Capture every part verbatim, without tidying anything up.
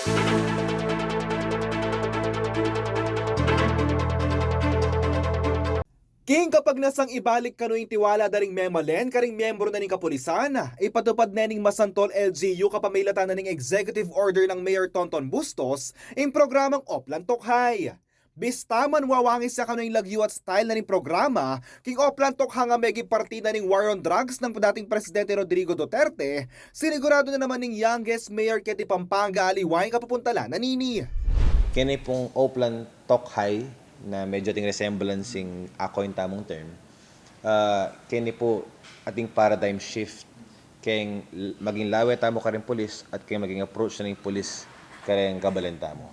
King kapagnasang ibalik kanu ing tiwala da ring memalen karing miyembru na ning kapulisan, ipatupad ne ning Masantol L G U kapamilatan na ning executive order nang Mayor Tonton Bustos ing programang Oplan Tokhay. Bista man wawangis ya kanu ing lagyu at style na ning programa, king Oplan Tokhay a meging parti na ning war on drugs nang dating Presidente Rodrigo Duterte, sinigurado na naman ning youngest mayor keti Pampanga aliwa ing kapupuntalan na nini. Keni pung Oplan Tokhay na medyo ating resemblance ing ako ing tamung term, ah, keni pu ating paradigm shift keng l-, maging lawe tamu karing pulis at keng maging approach na ning pulis karing kabalen tamu.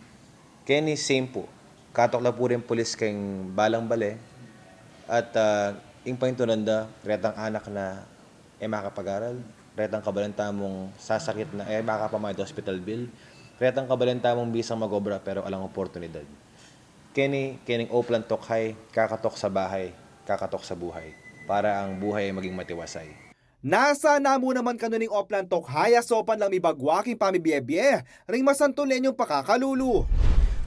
Keni same pu, katok la pu ring pulis keng balang bale at, ah, ing pamintunan da, retang anak na e makapag-aral, retang kabalen tamung sasakit na e makapamayad hospital bill, retang kabalen tamung bisang mag-obra pero alang oportunidad. Keni, kening Oplan Tokhay, kakatok sa bahay, kakatok sa buhay, para ang buhay ay maging matiwasay. Nasa na mu naman kanu ning Oplan Tokhay a saupan lang mibagwa king pamibie-bie ring masantulenyung pakakalulu.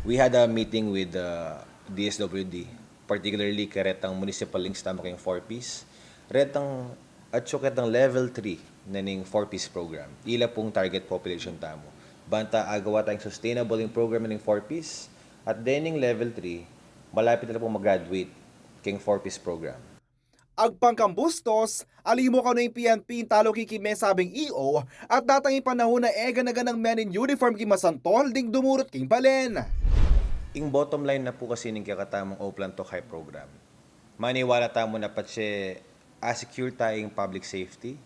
We had a meeting with the D S W D, particularly karetang municipal links tamu keng four Ps. Retang atsu ketang level three na ning four Ps program. Ila pung target population tamu. Banta agawa tayung sustainable ing program na ning four Ps, at dening level three, malapit na la pung mag-graduate keng four Ps program. Agpang kang Bustos, ali mu kanu ing P N P ing taluki king mesabing E O at datang ing panahun a e gana-ganang men in uniform king masantol ding dumurut king balen. Ing bottom line na pu kasi ning kekatamung Oplan Tokhay program, maniwala tamu na patse a-secure ta ing public safety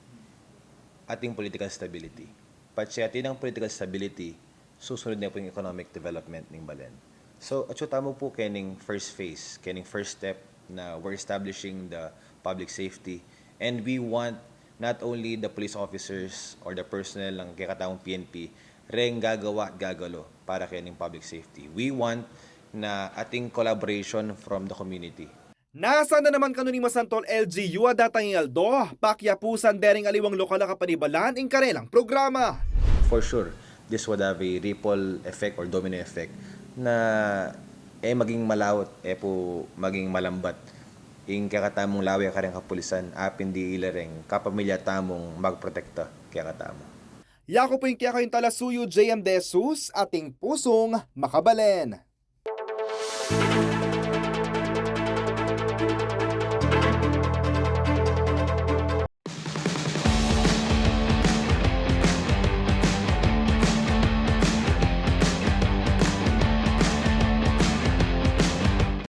at ing political stability. Patse atin nang political stability, susunod na pu ing economic development ning balen. So, atsu tamu pu kening first phase, kening first step na we're establishing the public safety. And we want not only the police officers or the personnel ng kekatamung P N P reng gagawa at gagalo para kening public safety. We want na ating collaboration from the community. Nasa na naman kanu ning masantol L G U a datang ing aldo, pakyapusan de ring aliwang lokal a kapanibalan ing karelang programa. For sure, this would have a ripple effect or domino effect na e maging malaut, e pu maging malambat ing kekatamung lawe kareng kapulisan, apin di ila reng kapamilya tamung magprotekta kekatamu. Yaku pu ing kekayung talasuyu, J M De Jesus, ating pusung makabalen.